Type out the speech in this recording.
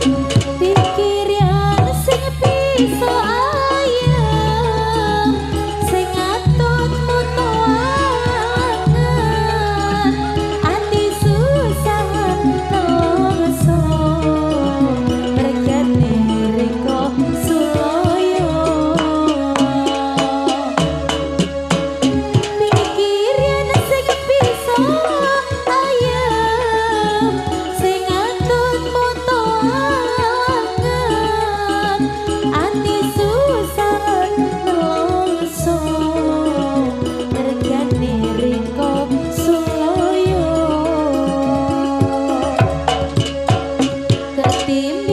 Pikiran sing bisa ayem, sing ngatut moto angen, ati susah nelongso mergane riko suloyo. Pikiran sing bisa ayem, sing ngatut moto angen, ati susah nelongso mergane riko suloyo. Ketimbang